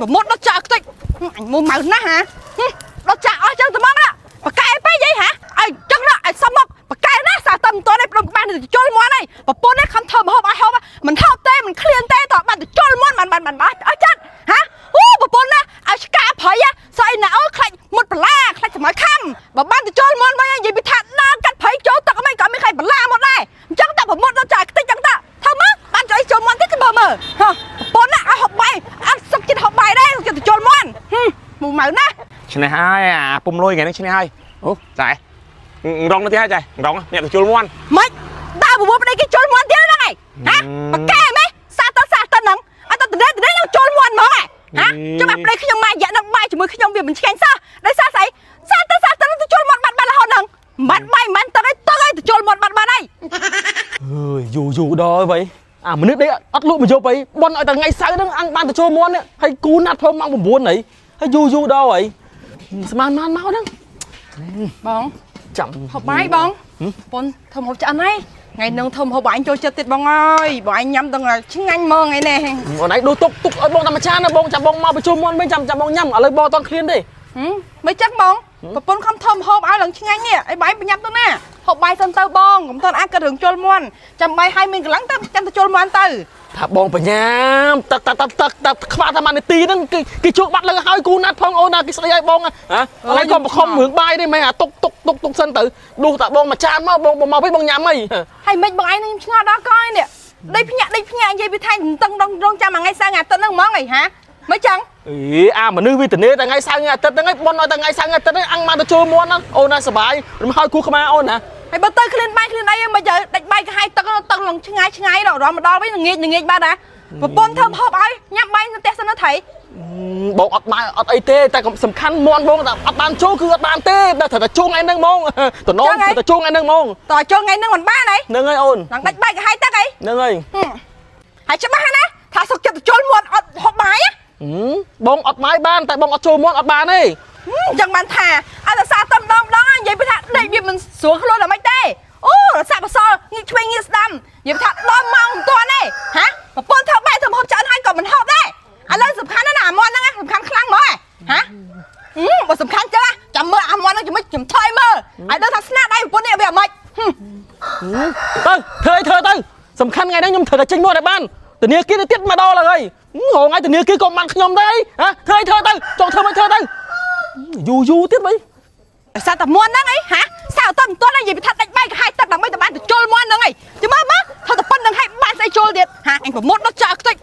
ប្រមុតដុតចាក់ខ្ទេចអញមួម៉ៅណាស់ហាដុតចាក់អស់ចឹងត្មងណាបកែពេកយីហាឲ្យចឹងណាឲ្យសុំមកបកែណាសាតឹមតនេះព្រមក្បាលទៅជុលមាន់ហើយប្រពន្ធនេះខំធ្វើមហូបឲ្យហូបមិនហូបទេមិនឃ្លានទេតបានទៅជុលមាន់បានបានបានអស់ចិត្តហាអូប្រពន្ធណាឲ្យឆ្កាព្រៃស្អីណាអូខ្លាច់មុតបន្លាខ្លាច់សម័យខំបើបានទៅជុលមាន់វិញនិយាយពីថាដើរកាត់ព្រៃចូលទឹកអីក៏មានខ្លាច់បន្លាមកដែរអញ្ចឹងតែប្រមុតដុតចាក់ខ្ទេចចឹងតាធ្វើមកបានចុយជុលមាន់ទៀតមើលមើលហ៎ប្រពន្ធណាឲ្យហូបបាយអត់សុខចិត្តហូបបាយដែរសុខចិត្តទៅជុលមាន់មូម៉ៅណា ឈ្នះហើយអាពុំលុយថ្ងៃនេះឈ្នះហើយអូចែរងទៅទៀតហើយចែរងអ្នកទៅជុលមាន់ ម៉េចដើរបបួលប្តីគេជុលមាន់ទៀតហ្នឹងឯងហាបកែម៉េចសាតសាតហ្នឹងអត់តទៅនឹងជុលមាន់ហ្មងហ៎ហាចាំបាប្តីខ្ញុំមករយៈនឹងបាយជាមួយខ្ញុំវាមិនឆ្ងាញ់សោះដោយសារស្អីសាតសាតទៅជុលមាន់បាត់បាត់រហូតហ្នឹងមិនបាយមិនទឹកអីទឹកអីទៅជុលមាន់បាត់បាត់ហើយ អើយយូរយូរដល់ហើយវ៉ៃអាមនុស្សនេះអត់លក់មកយកអីបនឲ្យតែថ្ងៃសៅរ៍ហ្នឹងអញបានទៅចូលមន់នេះហើយគូណាត់ផងម៉ោង9ហីហើយយូរយូរដល់ហើយស្មានបានមកហ្នឹង បង ចាំ ហូបបាយបងប៉ុនធ្វើហូបឆ្អិនហើយថ្ងៃនឹងធ្វើហូបបាយចូលចិត្តទៀតបងអើយបងឯងញ៉ាំដល់ឆ្ងាញ់ហ្មងថ្ងៃនេះ អូនឯងដូរទុកទុកឲ្យបងតែមួយចានណាបងចាំបងមកបញ្ចូលមន់វិញចាំចាំបងញ៉ាំឥឡូវបងអត់តន់ឃ្លានទេ មិនចឹងបងប្រពន្ធខំធ្វើហូបឲ្យឡើងឆ្ងាញ់នេះអីបាយប្រញាប់ទៅណាហូបបាយសិនទៅបងកុំតន់អាគិតរឿងជុលមាន់ចាំបាយឲ្យមានកម្លាំងទៅចាំទៅជុលមាន់ទៅ ថាបងបញ្ញាទឹកទឹកទឹកទឹកទឹកខ្វះតែមួយនាទីហ្នឹងគេគេជួបបាត់លើហើយគូណាត់ផងអូនណាគេស្ដីឲ្យបងហ៎ឥឡូវក៏បខំរឿងបាយទេមែនអាទុកទុកទុកទុកសិនទៅដួសតាបងមួយចានមកបងមកវិញបងញ៉ាំអី ហើយមិនបងឯងនឹងខ្ញុំឆ្ងល់ដល់កយនេះដេកភ្ញាក់ដេកភ្ញាក់និយាយពីថៃតឹងដងរងចាំថ្ងៃសៅរ៍ថ្ងៃអាទិត្យហ្នឹងហ្មងអីហាមិនចឹង អីអាមនុស្សវាធានាតែថ្ងៃសៅរ៍ថ្ងៃអាទិត្យហ្នឹងឯងបនឲ្យតែថ្ងៃសៅរ៍ថ្ងៃអាទិត្យហ្នឹងអញមកទៅចូលមាន់ហ្នឹងអូនណាសប្បាយរំហើយគូខ្មែរអូនណា ហើយបើទៅឃ្លានបាយឃ្លានអីមិនទៅដាច់បាយក៏ឲ្យទឹកទឹកឡើងឆ្ងាយឆ្ងាយដល់រំមកដល់វិញងាកងាកបាត់ណាប្រពន្ធធ្វើហូបឲ្យញ៉ាំបាយនៅផ្ទះសិនទៅថៃ បងអត់បាយអត់អីទេតែសំខាន់មាន់បងតែអត់បានចូលគឺអត់បានទេតែត្រូវតែចូលថ្ងៃហ្នឹងហ្មងតំណងត្រូវតែចូលថ្ងៃហ្នឹងហ្មង តើចូលថ្ងៃហ្នឹងមិនបានអី ហ្នឹងហើយអូន ឡើងដាច់បាយក៏ឲ្យទឹកអី ហ្នឹងហើយ ហើយច្បាស់ណាថាសុកចិត្តទៅជុលមាត់អត់ហូបបាយ បងអត់បាយបានតែបងអត់ចូលមាន់អត់បានទេ អញ្ចឹងបានថាអត់សារតំដងម្ដងនិយាយពីថាដេកវាមិនស្រួលខ្លួនដល់មិនទេអូរសាក់បសល់ងាកឆ្វេងងាកស្ដាំនិយាយថាដល់ម៉ោងមិនទាន់ទេហាប្រពន្ធធ្វើបាយធ្វើហូបឆ្អិនហើយក៏មិនហូបដែរឥឡូវសំខាន់ណាស់អាមាន់ហ្នឹងសំខាន់ខ្លាំងហ្មងហាបើសំខាន់ចឹងចាំមើលអាមាន់ហ្នឹងចាំខ្ញុំថយមើលឲ្យដឹងថាស្នាដៃប្រពន្ធនេះវាមិន ទៅធ្វើអីធ្វើទៅសំខាន់ថ្ងៃហ្នឹងខ្ញុំត្រូវតែចេញមាត់ឲ្យបានធនាគារទៅទៀតមកដល់ហើយរងថ្ងៃធនាគារក៏បានខ្ញុំដែរហ៎ធ្វើអីធ្វើទៅចង់ធ្វើមិនធ្វើទៅយូរយូរទៀតវិញ ដោយសារតែមាន់ហ្នឹងអីហាសៅតមិនទាន់និយាយពីថាដាច់បាយក៏ហាយទឹកដើម្បីតែបានទៅជុលមាន់ហ្នឹងអីចាំមើលមើលធ្វើតែប៉ុណ្្នឹងឲ្យបានស្អីជុលទៀតហាអញប្រមុតដុតចាក់ខ្ទេច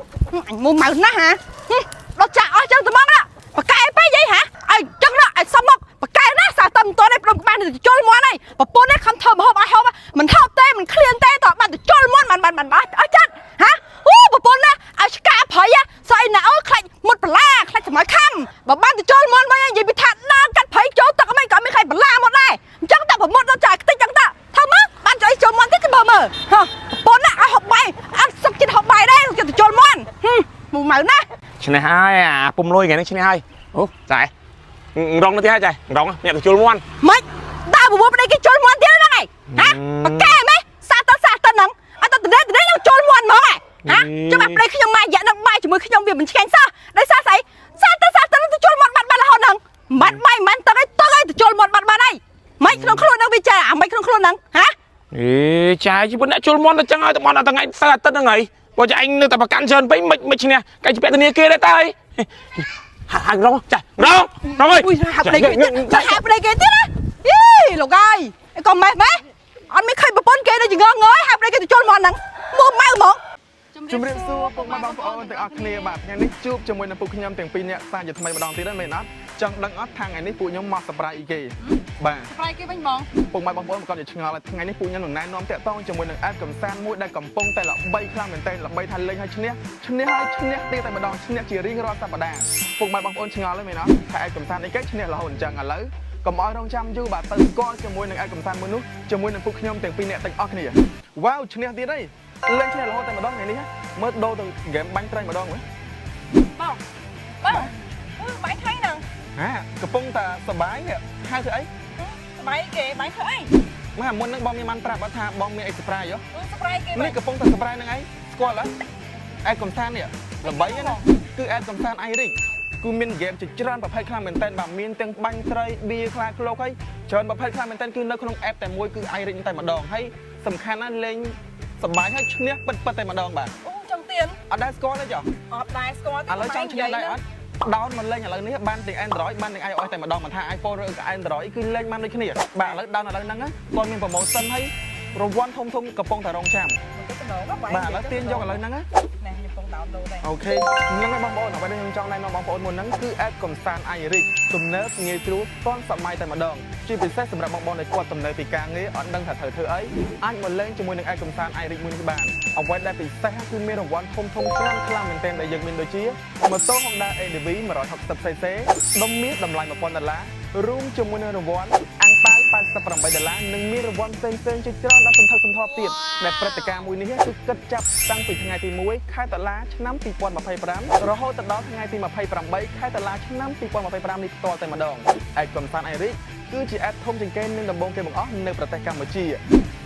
អញមួម៉ៅណាស់ហាដុតចាក់អស់ចឹងត្មងណាបកែពេកយីហាឲ្យចឹងណាឲ្យសុំមកបកែណាសៅតមិនទាន់ឯងព្រមក្បាលទៅជុលមាន់ហើយប្រពន្ធនេះខំធ្វើមហូបឲ្យហូបមិនហូបទេមិនឃ្លានទេតបានទៅជុលមាន់បានបានបានអស់ចិត្តហាអូប្រពន្ធណាឲ្យឆ្កាព្រៃស្អីណាអូខ្លាច់មុតបន្លាខ្លាច់សម័យខំបើបានទៅជុលមាន់វិញនិយាយពីថាដើរកាត់ព្រៃចូលទឹកអីក៏មានខ្លាច់បន្លាមកដែរអញ្ចឹងតែប្រមុតដល់ចាខ្ទេចចឹងតាធ្វើមកបានចុយជុលមាន់ទៀតមើលមើលហ៎ប្រពន្ធណាឲ្យហូបបាយអត់សុខចិត្តហូបបាយដែរសុខចិត្តទៅជុលមាន់មូម៉ៅណា ឈ្នះហើយអាពុំលុយថ្ងៃនេះឈ្នះហើយអូចែរងទៅទៀតហើយចែរងអ្នកទៅជុលមាន់ ម៉េចដើរបបួលប្តីគេជុលមាន់ទៀតហ្នឹងឯងហាបកែម៉េចសាតសាតហ្នឹងអត់តទៅនឹងជុលមាន់ហ្មងហ៎ហាចាំបាប្តីខ្ញុំមករយៈនឹងបាយជាមួយខ្ញុំវាមិនឆ្ងាញ់សោះដោយសារស្អីសាតសាតទៅជុលមាន់បាត់បាត់រហូតហ្នឹងមិនបាយមិនទឹកអីទឹកអីទៅជុលមាន់បាត់បាត់ហើយមិនក្នុងខ្លួនហ្នឹងវាចេះអាមិនក្នុងខ្លួនហ្នឹងហា អេចែជីវិតអ្នកជុលមាន់ទៅចឹងហើយតែមាន់ដល់ថ្ងៃសៅរ៍អាទិត្យហ្នឹងហើយបើចែឯងនៅតែប្រកាន់ច្រើនពេកមិនមិនឈ្នះកាយជាពាក់ធនាគារដែរតើអីហារងចារងរងអើយ អុយហាប្តីគេទៀតហាប្តីគេទៀតណាយីលោកអើយអីក៏ម៉េះម៉េះអត់មានឃើញប្រពន្ធគេដូចងងើយហាប្តីគេទៅជុលមាន់ហ្នឹងមួម៉ៅហ្មង ជំរាបសួរពុកម៉ែបងប្អូនទាំងអស់គ្នាបាទថ្ងៃនេះជួបជាមួយនឹងពួកខ្ញុំទាំងពីរនាក់សាជាថ្មីម្ដងទៀតហើយមែនអត់ចង់ដឹងអត់ថាថ្ងៃនេះពួកខ្ញុំមកសប្រាយអីគេបាទ ប្រៃគេវិញហ្មង ពុកម៉ែបងប្អូនប្រកាសជាឆ្ងល់ហើយថ្ងៃនេះពួកខ្ញុំនឹងណែនាំតាក់ទងជាមួយនឹង app កំសាន្តមួយដែលកំពុងតែល្បីខ្លាំងមែនទែនល្បីថាលេងហើយឈ្នះឈ្នះហើយឈ្នះទៀតតែម្ដងឈ្នះជារៀងរាល់សប្តាហ៍ពុកម៉ែបងប្អូនឆ្ងល់ហើយមែនអត់ថា app កំសាន្តអីគេឈ្នះរហូតអញ្ចឹងឥឡូវកុំឲ្យរងចាំយូរបាទទៅស្គាល់ជាមួយនឹង app កំសាន្តមួយនោះជាមួយនឹងពួកខ្ញុំទាំងពីរនាក់ទាំងអស់គ្នាវ៉ាវឈ្នះទៀតហើយលេងឈ្នះរហូតតែម្ដងថ្ងៃនេះមើលដូរទៅហ្គេមបាញ់ត្រីម្ដងមើល បងបងអឺបាយថ្ងៃហ្នឹង ហាកំពុងតែសបាយនេះហៅធ្វើអី បាយគេបាយធ្វើអី មកមុនហ្នឹងបងមានបានប្រាប់ថាបងមានអី surprise ហ៎ អឺ surprise គេ នេះកំពុងតែ surprise ហ្នឹងឯងស្គាល់ហ៎អែកំសាន្តនេះល្បីណាគឺអែកំសាន្ត Irish គឺមានហ្គេមជាច្រើនប្រភេទខ្លាំងមែនទែនបាទមានទាំងបាញ់ត្រីបៀខ្លាឃ្លោកហើយច្រើនប្រភេទខ្លាំងមែនទែនគឺនៅក្នុង app តែមួយគឺ iRich តែម្ដងហើយសំខាន់ណាស់លេងសប្បាយហើយឈ្នះពិតពិតតែម្ដងបាទ អូចង់ទៀន អត់ដែលស្គាល់ទេចុះ អត់ដែរស្គាល់ទេ ឥឡូវចង់ឈ្នះដែរអត់ down មកលេងឥឡូវនេះបានទាំង Android បានទាំង iOS តែម្ដងមិនថា iPhone ឬក៏ Android គឺលេងបានដូចគ្នាបាទឥឡូវ down ឥឡូវហ្នឹងគាត់មាន promotion ហើយរង្វាន់ធំធំកំពុងតែរងចាំបាទឥឡូវទាញយកឥឡូវហ្នឹងណា ណែខ្ញុំកំពុង download ដែរ OK ហ្នឹងហើយបងប្អូនអ្វីដែលខ្ញុំចង់ណែនាំបងប្អូនមុនហ្នឹងគឺ app កំសាន្ត iRich ទំនើបងាយស្រួលទាន់សម័យតែម្ដងជាពិសេសសម្រាប់បងប្អូនដែលគាត់ទំនើបពីការងារអត់ដឹងថាត្រូវធ្វើអីអាចមកលេងជាមួយនឹង app កំសាន្ត iRich មួយនេះបានអ្វីដែលពិសេសគឺមានរង្វាន់ធំធំខ្លាំងខ្លាំងមែនទែនដែលយើងមានដូចជាម៉ូតូ Honda ADV 160cc ដុំមាសតម្លៃ1000ដុល្លាររួមជាមួយនឹងរង្វាន់អាំងប៉ាវ88ដុល្លារនិងមានរង្វាន់ផ្សេងៗជាច្រើនដល់សន្ធឹកសន្ធាប់ទៀតដែលព្រឹត្តិការណ៍មួយនេះគឺគិតចាប់តាំងពីថ្ងៃទី1ខែតុលាឆ្នាំ2025រហូតទៅដល់ថ្ងៃទី28ខែតុលាឆ្នាំ2025នេះផ្ទាល់តែម្ដងឯកកំសាន្ត iRich គឺជា app ធំជាងគេនិងដំបូងគេបង្អស់នៅប្រទេសកម្ពុជា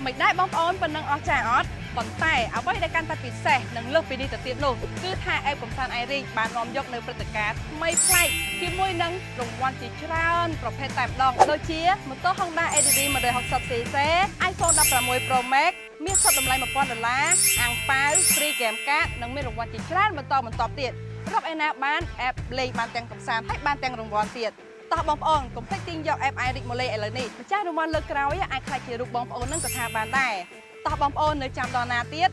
មិនដែរបងប្អូនប៉ុណ្ណឹងអស់ចាអត់ប៉ុន្តែអ្វីដែលកាន់តែពិសេសនិងលើសពីនេះទៅទៀតនោះគឺថា app កំសាន្ត iRich បាននាំយកនៅព្រឹត្តិការណ៍ថ្មីប្លែកជាមួយនឹងរង្វាន់ជាច្រើនប្រភេទតែម្ដងដូចជាម៉ូតូ Honda ADV 160cc iPhone 16 Pro Max មាសសុទ្ធតម្លៃ1000ដុល្លារអាំងប៉ាវ free game card និងមានរង្វាន់ជាច្រើនបន្តបន្តទៀតរាប់ឯណាបាន app លេងបានទាំងកំសាន្តហើយបានទាំងរង្វាន់ទៀតតោះបងប្អូនកុំភ្លេចទាញយក app iRich មកលេងឥឡូវនេះម្ចាស់រង្វាន់លើកក្រោយអាចក្លាយជារូបបងប្អូននឹងក៏ថាបានដែរតោះបងប្អូននៅចាំដល់ណាទៀត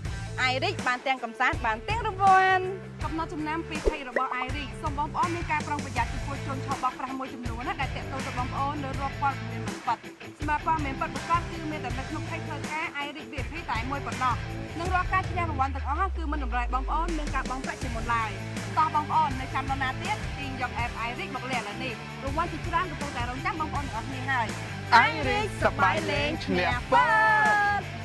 iRich បានទាំងកំសាន្តបានទាំងរង្វាន់កំណត់ចំណាំពី page របស់ iRich សូមបងប្អូនមានការប្រុងប្រយ័ត្នចំពោះជនឆបោកប្រាស់មួយចំនួនណាដែលតាក់ទងទៅបងប្អូននៅរាប់ព័ត៌មានមិនពិតសម្រាប់ព័ត៌មានពិតប្រាកដគឺមានតែនៅក្នុង page ផ្លូវការ iRich VIP តែមួយប៉ុណ្ណោះនិងរាល់ការឈ្នះរង្វាន់ទាំងអស់គឺមិនតម្រូវឲ្យបងប្អូនមានការបង់ប្រាក់ជាមុនឡើយតោះបងប្អូននៅចាំដល់ណាទៀតទាញយក app iRich មកលេងឥឡូវនេះរង្វាន់ជាច្រើនកំពុងតែរងចាំបងប្អូនទាំងអស់គ្នាហើយ iRich សប្បាយលេងឈ្នះពិត។